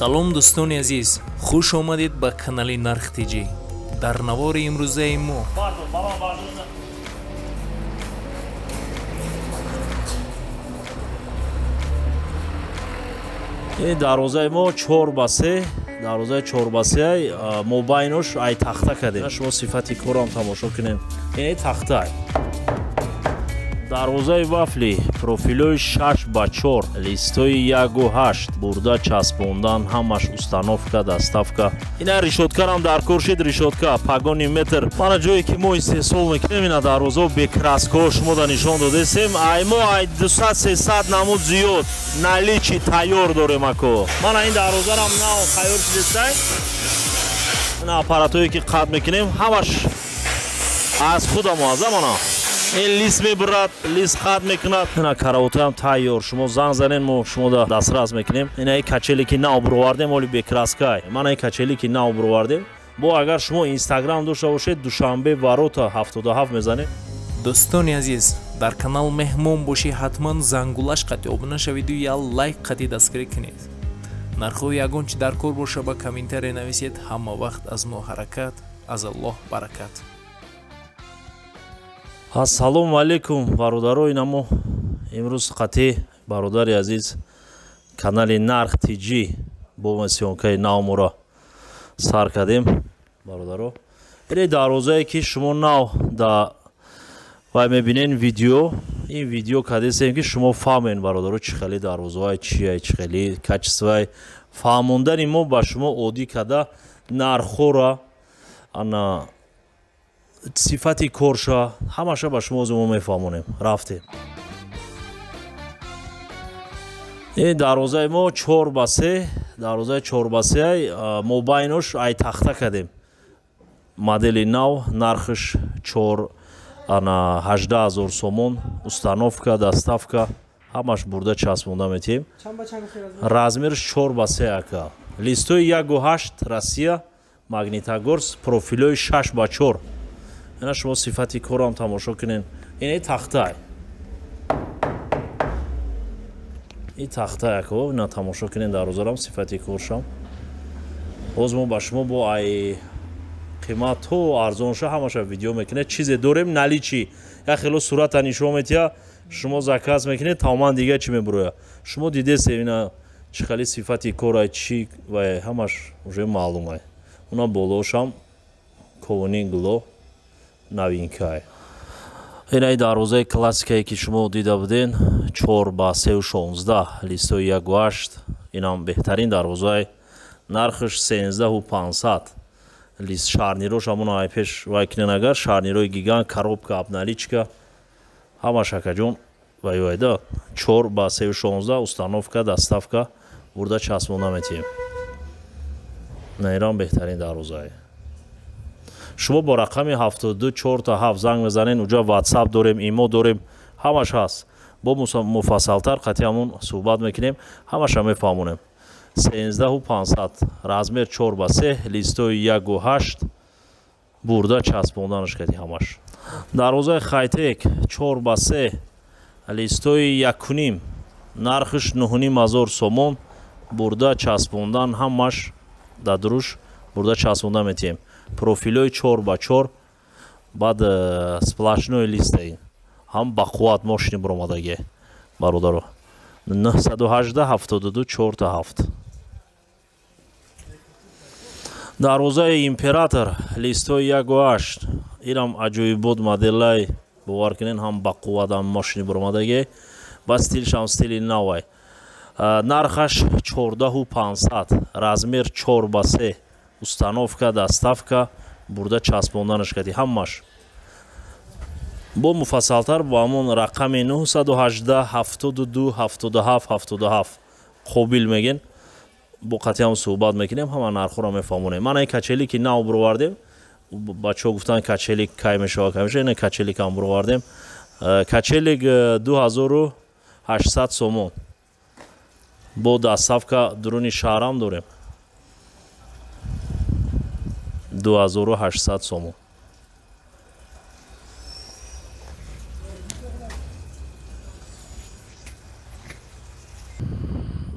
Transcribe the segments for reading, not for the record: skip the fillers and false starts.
Салом дӯстони азиз, хуш омадед ба канали Нарх ТЖ. Дар навори имрӯзаи мо ин дарвозаи мо 4 ба 3, дарвозаи 4 ба 3, мобайнош ай тахта кардем. Шумо сифати корам тамошо кунем. Ин тахта. Дарвозаи вафли, профилҳои 6 ба 4, листои 1,8, бурда часпондан ҳамаш, установка, доставка. Ина решёткарам дар кор шид, решётка погони метр. Мана ҷое ки мо истеҳсол мекунем, ина дарвозао бе краскаҳо шумо да нишон додесем. Ай мо ай 200-300 намуд зиёд наличии тайёр дорем, ако. Мана ин дарвозарам нав тайёр шидестай. Ина аппаратое ки қат мекунем, ҳамаш аз худамо аз мана ин лист мебурад, лист хат мекунад. Ина каравотаам тайёр, шумо занг занен, мо шумо дастрас мекунем. Ина качели ки нав бировардем, оли бе краскай. Мана качели ки нав бировардем. Бо агар шумо Инстаграм дошта бошед, Душанбе ворота 77 мезанед. Дӯстони азиз, дар канал меҳмон бошӣ, ҳатман зангулаш қати обуна шавиду я лайк қати дастгирӣ кунед. Нархҳои ягон чи дар кор боша, ба комментария нависед. Ҳама вақт аз мо ҳаракат, аз Аллоҳ баракат. Ассалому алайкум, бародаро. Ина мо имрӯз қатъи бародари азиз, канали Нарх ТЖ, бо съёмкаи навморо сар кардем, бародаро. Ине дарвозае ки шумо нав да вай мебинен видео, ин видео кардесем, ки шумо фаҳмен, бародаро, чӣ хели дарвозаҳое, чие, чӣ хели качествои. Фаҳмондани мо ба шумо оддӣ карда нархҳоро, ана сифати корша, ҳамаша ба шумо мо мефаҳмонем. Рафтем. Ин дарвозаи мо 4 ба 3, дарвозаи 4 ба 3, мобайнош ай тахта кардем, модели нав, нархш чор ана 18 000 сомон, установка, доставка, ҳамаш бурда часпонда метиҳем. Размерш 4 ба 3, ака, листои 1,8, Россия, Магнитогорск, профилҳои 6 ба 4. Ина шумо сифати корам тамошо кунед. Ин тахтай, ин тахтай, ако. Ина тамошо кунед дарвозарам, сифати коршам. Боз мо ба шумо бо ай қиматҳо арзонша ҳамаша видео мекунед. Чизе дорем наличии, як хело сурата нишон метиҳа, шумо заказ мекунед, тамоман дига чӣ мебуроя. Шумо дидесем, ина чӣ хели сифати кора, чӣ ва ҳамаш уже маълумай. Уна болошам ковони гло новинкай. Инаи дарвозаи классикае ки шумо дида буден, 4 ба 3,16, листои 1,8, инам беҳтарин дарвозаи, нархш 13 500. Лист шарнирош ҳамон ай пеш вай кунен, агар шарнирои гигант, коробка, обналичка, ҳамаш, акаҷон, вай вайда 4 ба 3,16, установка, доставка, бурда часпонда метиҳем. Наирам беҳтарин дарвозае. Шумо бо рақами 72 4 7 занг мезанед, уҷа Ватсап дорем, имо дорем, ҳамаш ҳаст. Бо муфассалтар қатъи ҳамон суҳбат мекунем, ҳамаша мефаҳмонем. 13 500, размер 4 ба 3, листои 1,8, бурда часпонданаш кади ҳамаш. Дарвозаи хайтек 4 ба 3, листои 1,5, нархш 9 500 сомон, бурда часпондан ҳамаш, дадруш бурда часпонда метиҳем. Профилҳои 4 ба 4, баъд сплошной листаи, ҳам бақувват, мошини буромадагӣ, бародаро. 918 72 4 7. Дарвозаи император, листои 1,8, инам аҷоибот моделай, бовар кунед, ҳам бақувват, ҳам мошини буромадагӣ, ба стилшам стили навай. Нархаш 14 500, размер 4 ба 3, установка, доставка, бурда часпонданаш кади ҳамаш. Бо муфассалтар бо ҳамон рақами 918 72 77 77 қобил мегин, бо қатъиам суҳбат мекунем, ҳама нархҳоро мефаҳмонем. Мана ин качели ки нав бировардем, бачаҳо гуфтанд, качели кай мешава, кай мешава. Ина качеликам бировардем, качелик 2800 сомон, бо доставка дуруни шаҳрам дорем, 2800 сомон.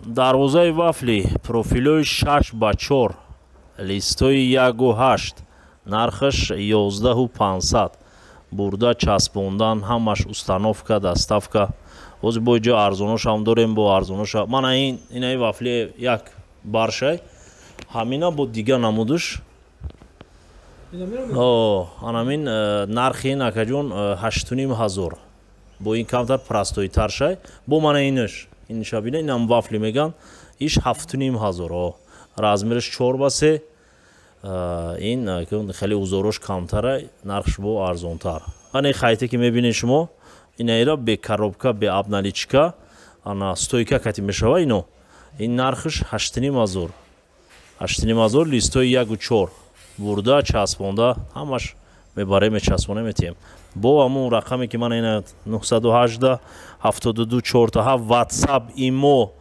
Дарвозаи вафли профилҳои 6 ба 4, листои 1,8, нархаш 11 500. Бурда часпондан ҳамаш, установка, доставка. Ҳозир бо ҷо арзоношам дорем, бо арзоноша. Мана ин, инаи вафли як баршай, ҳамина бо дига намудуш. Анамин нархи ин, акаҷон, 8500. Бо ин камтар простойтар шай. Бо мана инаш, инша бина, инам вафли меган, иш 7500. Размераш 4 ба 3. Ин хеле узорош камтара, нархш бо арзонтар. Ане хайте, ки мебинед шумо, инаира бе коробка, бе обналичка, ана стойка кати мешава ино. Ин нархш 8500, 8500, листои 1,4. Бурда часпонда ҳамаш мебарем, мечаспонем, метиҳем. Бо ҳамун рақаме, ки ман ина, 918 72 47, Ватсап, Имо.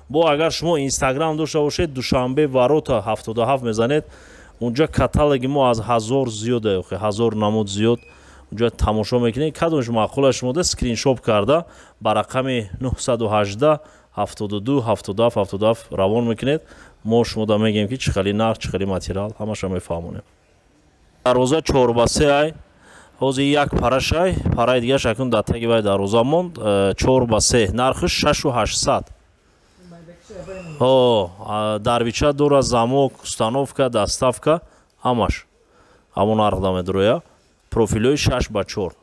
Бо агар шумо Инстаграм дошта бошед, Душанбе ворота 77 мезанед, унҷа каталоги мо аз 1000 зиёд, 1000 намуд зиёд. Унҷа тамошо мекунед, кадомш маъқула шумода, скриншот карда ба рақами 918 72 77 77 равон мекунед. Мо шумода мегӯем, ки чӣ хели нарх, чӣ хели материал, ҳамаша мефаҳмонем. Дарвоза 4 ба 3 ай. Ҳозир як парашай, параи дигараш акун дар таги вай дарвоза монд. 4 ба 3, нархиш 6800. Дарвича дора, замок, установка, доставка, ҳамаш ҳамон нарх да медроя. Профилҳои 6 ба 4.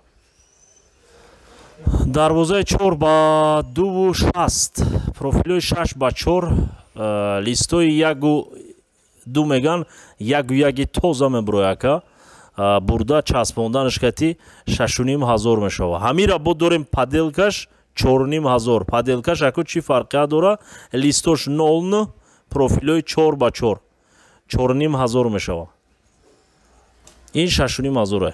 Дарвозаи 4 ба 2,60, профилҳои 6 ба 4, листои 1,2 меган, 1,1 тоза меброя, ака. Бурда часпонданаш кати 6500 мешава. Ҳамира бо дорем, поделкаш 4500. Поделкаш ако чӣ фарқият дора? Листош 0,9, профилҳои 4 ба 4, 4500 мешава. Ин 6500-е.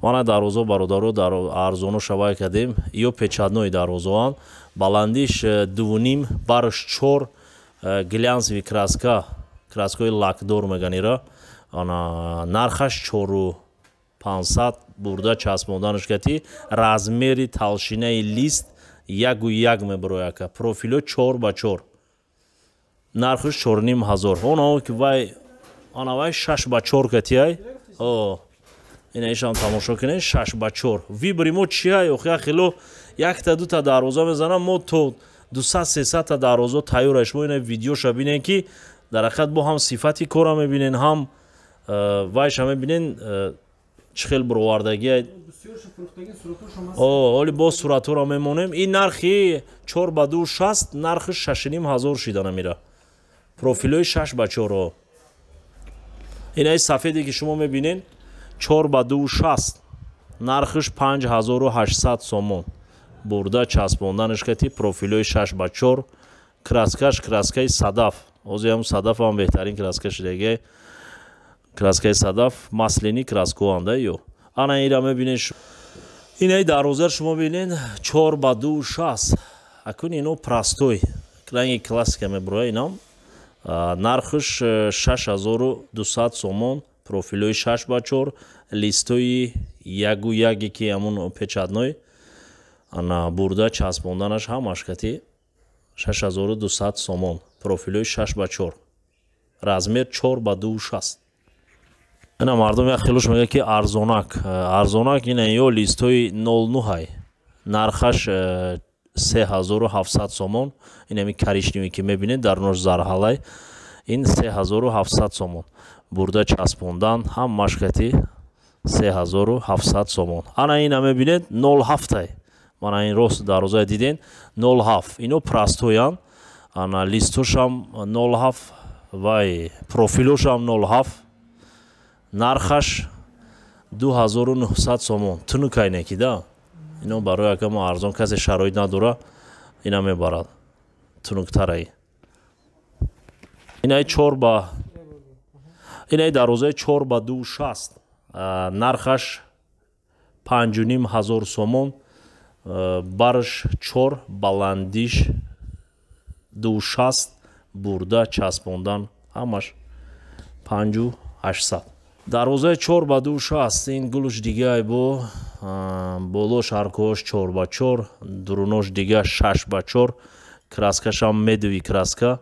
Мана дарвозо, бародаро, дар арзоно шавай кардем. Ё печатной дарвозоанд, баландиш 2,5, барш чор, глянцевый краска, краскаи лакдор меганира. Ана нархаш 4500. Бурда часпонданаш кати, размери толщинаи лист 1,1 мебарояд, ака. Профило 4 ба 4, нархаш 4500. Онао ки вай, ана вай 6 ба 4 катиай. Ина ишам тамошо кунед, 6 ба 4. Выбори мо чия? Охи, хело якта дута дарвоза мезанам, мо то 200, 300-та дарвоза тайёра. Шумо ина видеоша бинед, ки дар ҳақиқат бо ҳам сифати кора мебинен, ҳам вайша мебинен, чӣ хел буровардагия. Ҳоли боз суратҳоро мемонем. Ин нархи 4 ба 2,60, нархи 6500 шида намира. Профилҳои 6 ба 4-о. Инаи сафеде, ки шумо мебинед, 4 ба 2,60, нархиш 5800 сомон. Бурда часпонданаш кати, профилҳои 6 ба 4, краскаш краскаи садаф. Ҳозир ҳам садаф ҳам беҳтарин краска шидаги, краскаи садаф, масляный краскоанда ё. Ана ира мебинед, инаи дарвозаро шумо бинед, 4 ба 2,60. Акун ино простой, ранги классика мебуроя. Инам нархиш 6200 сомон. Профилҳои 6 ба 4, листои 1,1, ки ҳамун печатной. Ана бурда часпонданаш ҳамаш кати 6200 сомон. Профилҳои 6 ба 4, размер 4 ба 2,60. Ина мардум як хелош мегӯяд, ки арзонак, арзонак. Ина ё листои 0,9-ай, нархаш 3700 сомон. Инами коричневый, ки мебинед, дар нош зарҳалай, ин 3700 сомон. Бурда часпондан ҳамаш кати 3700 сомон. Ана ина мебинед, 0,7-ай. Мана ин рост дарвозае диден, 0,7. Ино простоян. Ана листошам 0,7, вай профилошам 0,7, нархаш 2900 сомон. Тунукайнеки да. Ино барои акамо арзон, касе шароит надора, ина мебарад, тунуктараи. Инаи чор ба, инаи дарвозаи 4 ба 2,60, нархаш 5500 сомон. Барш чор, баландиш 2,60, бурда часпондан ҳамаш 5800. Дарвозаи 4 ба 2,60, ин гулуш дигай, бо боло шаркош 4 ба 4, дурунош дига 6 ба 4. Краскашам медови краска.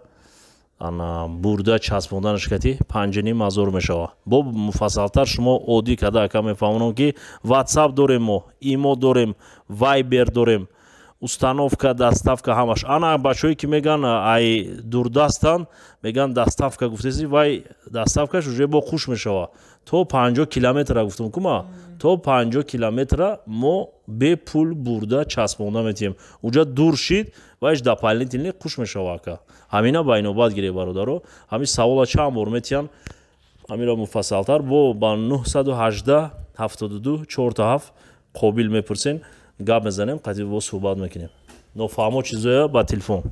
Ана бурда часпонданаш кати 5500 мешава. Бо муфассалтар шумо оддӣ када ака мефаҳмонам ки WhatsApp дорем мо, Имо дорем, Viber дорем, установка, доставка ҳамаш. Ана бачаҳое ки меган ай дурдастан, меган доставка гуфтеси, вай доставкаш уже бо хуш мешава. То 50 километра гуфтум кума, то 50 километра мо бепул бурда часпонда метиҳем. Уҷа дур шид, вайш дополнительный хуш мешава ака. Ҳамина ба инобат гире бародаро. Ҳамин савола чанд бор метиҳан, ҳаминро муфассалтар бо ба 918 72 47 қобил мепурсен, гап мезанем, қатъи бо суҳбат мекунем. Нофаҳмо чизоя ба телефон.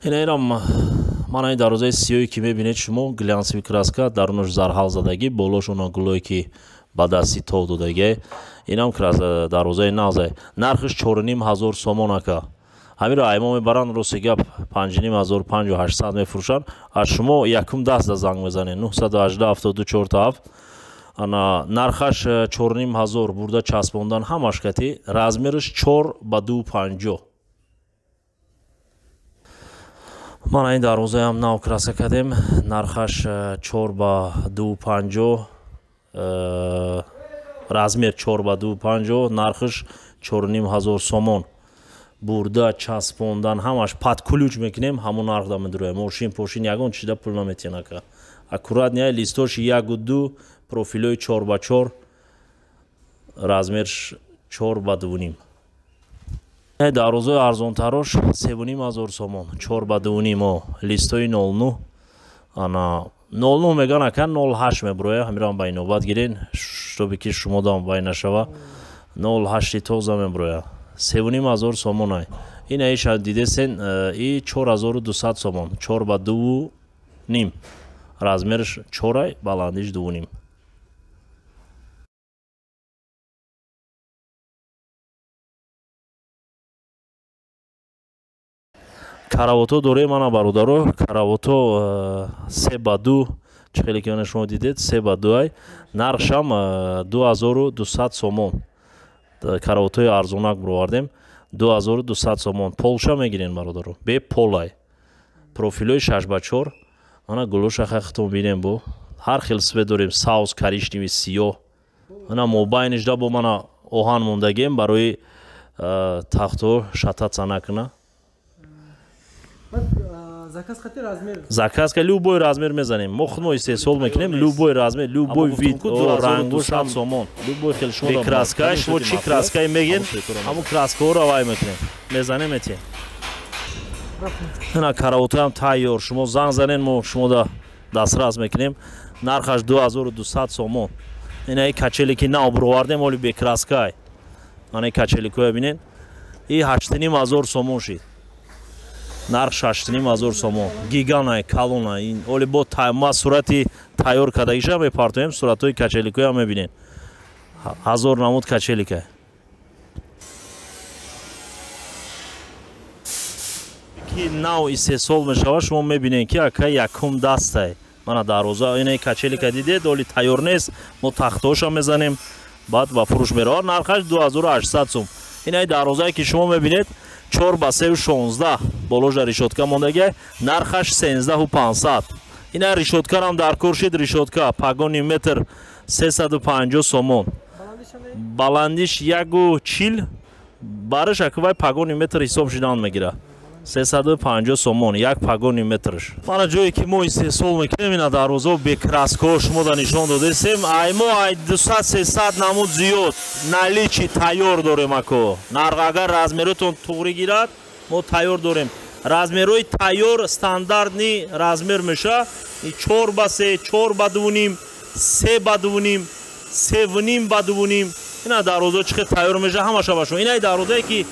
Ина мана ин дарвозаи сиёҳе ки мебинед шумо, глянсовый краска, дарунаш зарҳал задагӣ, болош она гулое ки ба дасти тов додагӣ. Инам дарвозаи нағзай. Нархиш 4500 сомон ака. Ҳаминро аймо мебаранд, рости гап 5500, 5800 мефурӯшанд. Аз шумо якум даста занг мезанед 918 72 47. Ана нархаш 4500 бурда часпондан ҳамаш кати, размераш 4 ба 2,50. Мана ин дарвозаям нав краска кардем, нархаш 4 ба 2,50, размер 4 ба 2,50, нархаш 4500 сомон. Бурда часпондан ҳамаш под ключ мекунем, ҳамон нарх да медуроем. Мошин пошин ягон чизда пул наметиҳен ака. Аккуратния листош 1,2, профилои 4 ба 4, размерш 4 ба 2,5. Дарвозаи арзонтарош 3500 сомон, 4 ба 2,5, листои 09. Ана 09 меган ака, 08 меброя, ҳамирам ба инобат гирен, штобе ки шумо дам вай нашава. 08 тоза меброя. 3500 сомон. Ина иша дидесен и 4200 сомон, 4 ба 2,5. Размерш 4, баландиш 2,5. Каравото дорем ана бародаро, каравото 3 ба 2, чӣ хеле ки ана шумо дидед, 3 ба 2 ай. Нархшам 2200 сомон. Каравотои арзонак бировардем, 2200 сомон. Полша мегирен бародаро, бе полай. Профилои 6 ба 4. Ана гулоша хахтон бинем бо. Ҳар хел свет дорем, савз, коричневый, сиёҳ. Ана мобайниш да бо мана оҳан мондагем барои тахто шататса накуна. Заказ хати размер. Заказ ка любой размер мезанем. Мо худмо истеҳсол мекунем, любой размер, любой вид, рангу сомон. Любой хел шумо бе краска, шумо чӣ краскае мегин, ҳамун краскаҳоро вай мекунем. Мезанем этем. Ина каравотаам тайёр. Шумо занг занен, мо шумода дастрас мекунем. Нархаш 2200 сомон. Ина и качеле ки нав бировардем, оли бе краскай. Мана и качеликоя бинен. И 8500 сомон шид. Нарх 6500 сомон. Гиганай, калонай. Ин оли бо ма сурати тайёр кардагиша мепартоем, суратҳои качеликоя мебинен. 1000 намуд качелика. Ки нав истеҳсол мешавад, шумо мебинед ки ака якум дастай. Мана дарвоза инаи качелика дидед, оли тайёр нест, мо тахтоша мезанем, баъд ба фурӯш меравад. Нархаш 2800 сом. Инаи дарвозае ки шумо мебинед 4 ба 3,16, боложа решотка мондагиа, нархаш 13500. Ина решоткарам дар кор шид, решотка пагони метр 350 сомон. Баландиш 1,40, бараш аквай пагони метр ҳисоб шидан мегира. 350 сомон, як пагони метрш. Мана ҷое ки мо истеҳсол мекунем, ина дарвозао бе краскаҳо шумо да нишон додесем. Ай мо ай 200-300 намуд зиёд наличи тайёр дорем ако. Нарх агар размеротон туғри гирад, мо тайёр дорем. Размерҳои тайёр стандартни размер меша 4 ба 3, 4 ба 2,5, 3 ба 2,5, 3,5 ба 2,5. Ина дарвозао чӣ хел тайёр меша ҳамаша ба шумо. Инаи дарвозае ки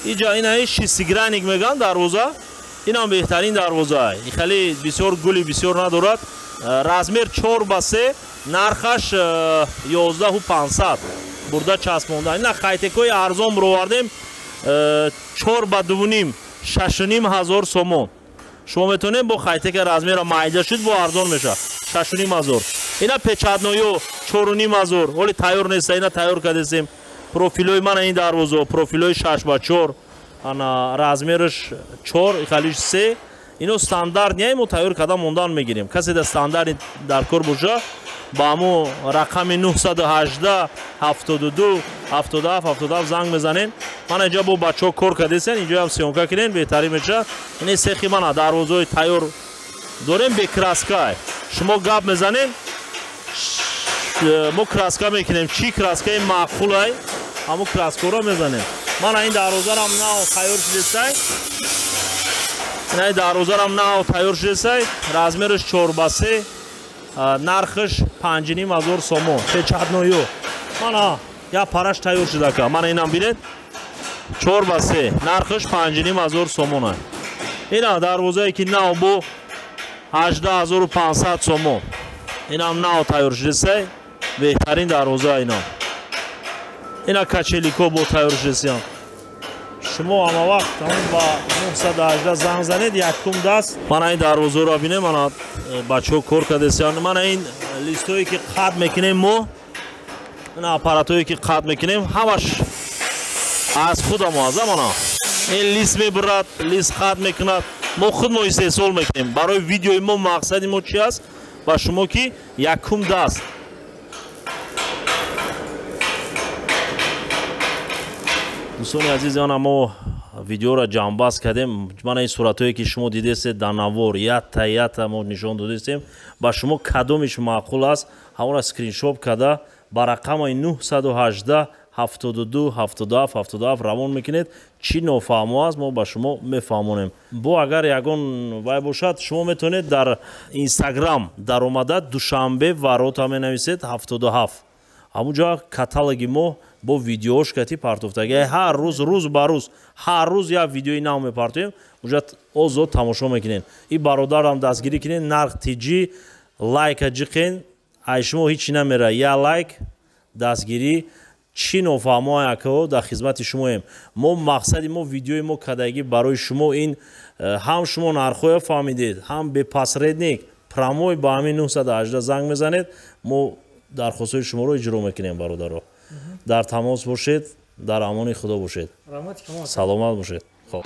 иҷа инаи шестиграник меган дарвоза, инам беҳтарин дарвоза. Ин хеле бисёр гули бисёр надорад. Размер 4 ба 3, нархаш 11500. Бурда часпонда. Ина хайтекои арзон бировардем 4 ба 2,5, 6500 сомон. Шумо метавонед бо хайтека размера майда шуд, бо арзон мешавад. 6500. Ина печатноё 4500. Ҳоли тайёр нест, ина тайёр кардесем. Профилои мана ин дарвозо, профилои 6 ба 4. Ана размераш 4, ихалиш 3. Ино стандарт не, мо тайёр карда мондан мегирем. Касе да стандарт дар кор боша, ба ҳамо рақами 918 72 77 77 занг мезанен. Мана инҷа бо бачаҳо кор кардесен, инҷоям съёмка кунен, беҳтарин меша. Ин сехи мана дарвозаҳои тайёр дорем, бе краска. Шумо гап мезанен, мо краска мекунем. Чӣ краскаи маъқулай, ҳамо краскаро мезанем. Мана ин дарвозарам нав тайёр шудесай. Ин дарвозарам нав тайёр шудесай. Размераш 4 ба 3, нархаш 5500 сомон. Печатною. Мана я параш тайёр шудака. Мана инам бинед. 4 ба 3, нархаш 5500 сомон. Ина дарвозае ки нав бо 18500 сомон. Инам нав тайёр шудесай. Беҳтарин дарвоза инам. Ина качелико бо тайёр шудесиям. Шумо ҳама вақт ҳамон ба 918 занг занед, якум даст. Мана ин дарвозаро бинед, мана бачаҳо кор кардесиям. Мана ин листое ки қат мекунем мо, ин аппаратое ки қат мекунем, ҳамаш аз худамо аз мана. Ин лист мебурад, лист қат мекунад. Мо худ мо истеҳсол мекунем. Барои видеои мо мақсади мо чи аст? Ба шумо ки якум даст. Дӯстони азиз, ана мо видеоро ҷамъбаст кардем. Мана ин суратҳое ки шумо дидестед дар навор, ятта ятта мо нишон додестем. Ба шумо кадомиш маъқул аст, ҳамонро скриншот карда ба рақами 918 72 77 77 равон мекунед. Чӣ нофаҳмо аст, мо ба шумо мефаҳмонем. Бо агар ягон вай бошад, шумо метавонед дар Инстаграм даромада Душанбе ворота менависед 77. Ҳамунҷо каталоги мо бо видеош кати партофтаги. Ҳар рӯз, рӯз ба рӯз, ҳар рӯз як видеои нав мепартоем, уҷа озод тамошо мекунед. И бародарам дастгирӣ кунед, нарх тиҷӣ, лайка ҷиқен, ай шумо ҳичи намера. Я лайк, дастгирӣ, чӣ нофаҳмо ако дар хизмати шумоем. Мо мақсади мо видеои мо кардагӣ барои шумо ин ҳам шумо нархҳоя фаҳмидед, ҳам бе посредник прямой ба ҳамин 918 занг мезанед, мо дархостҳои шуморо иҷро мекунем, бародаро. Дар тамос бошед, дар амони Худо бошед. Саломат бошед. Хоб.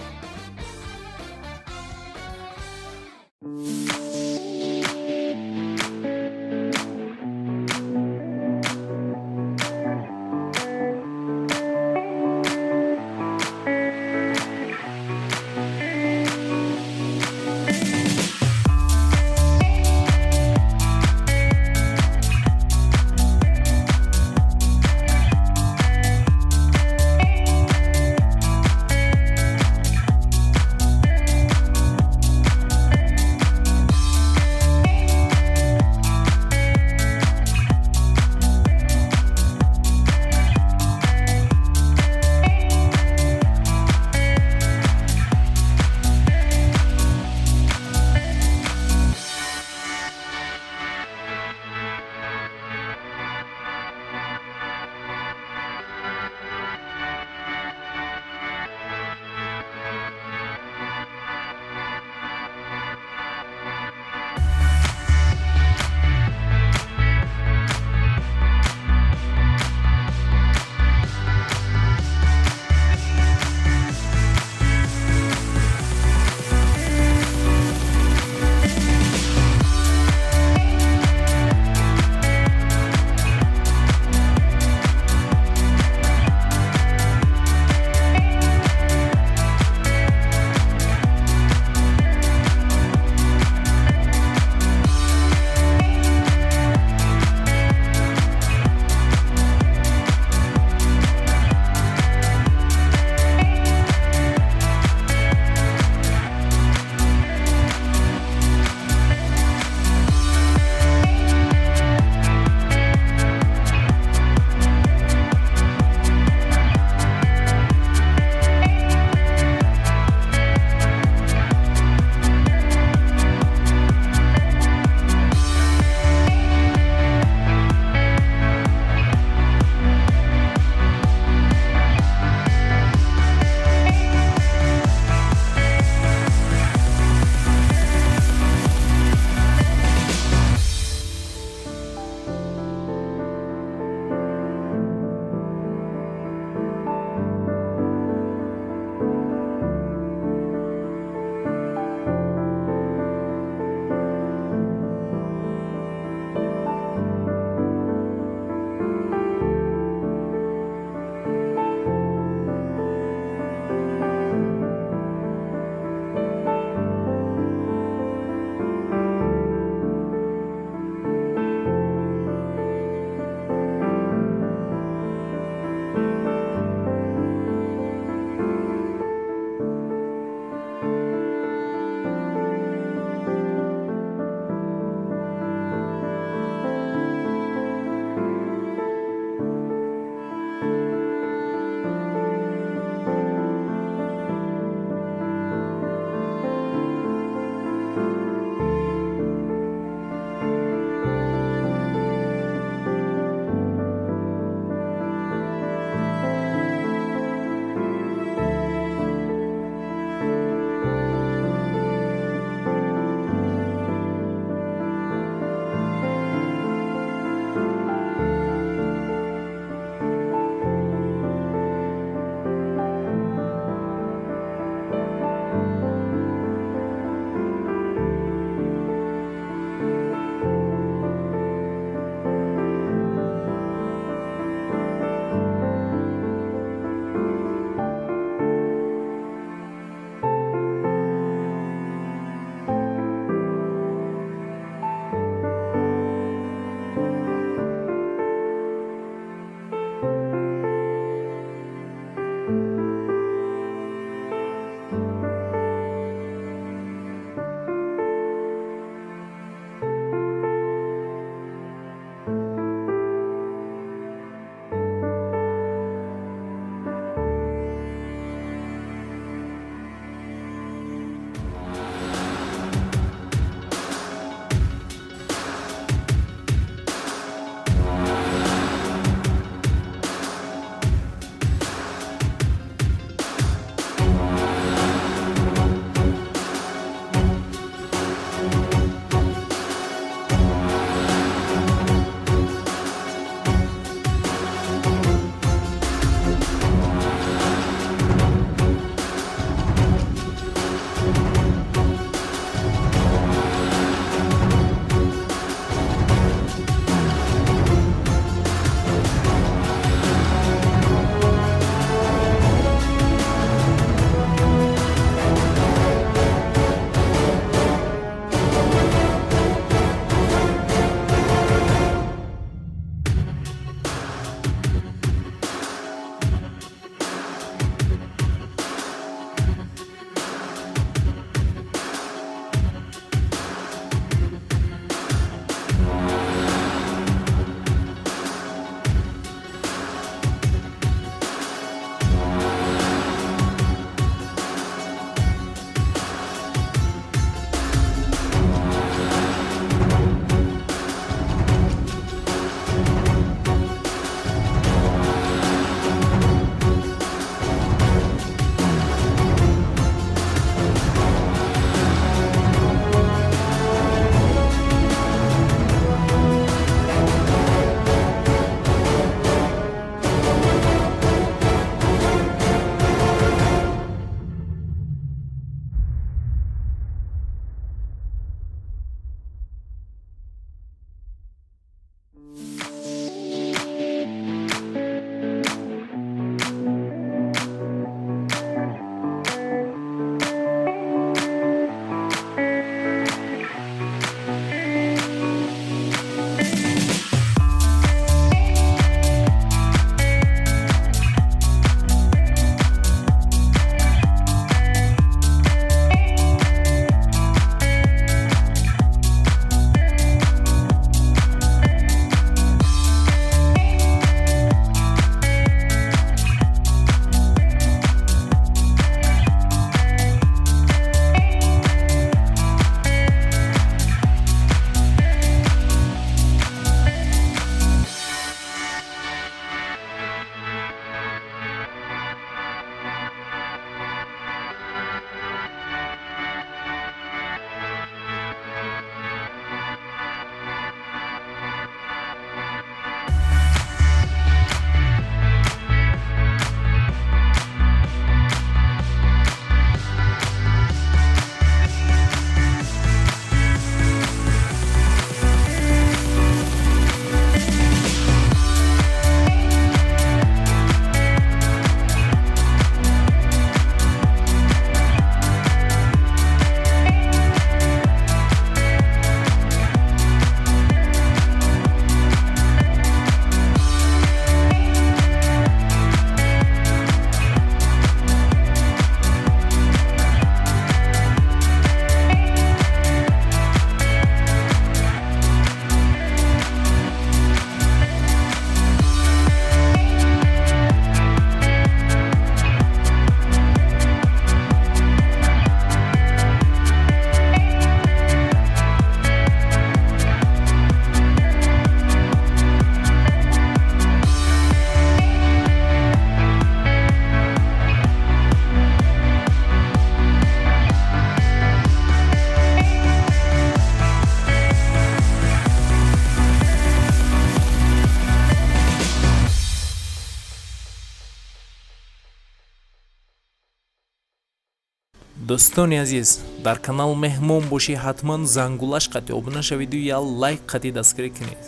Дӯстони азиз, дар канал меҳмон бошӣ, ҳатман зангулаш қатӣ обуна шавиду як лайк қатӣ дастгирӣ кунед.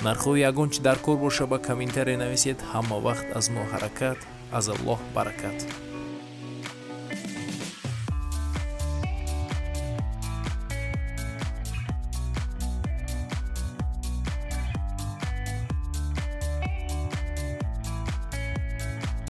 Нархҳои ягон чи дар кор боша, ба комментария нависед. Ҳама вақт аз мо ҳаракат, аз Аллоҳ баракат.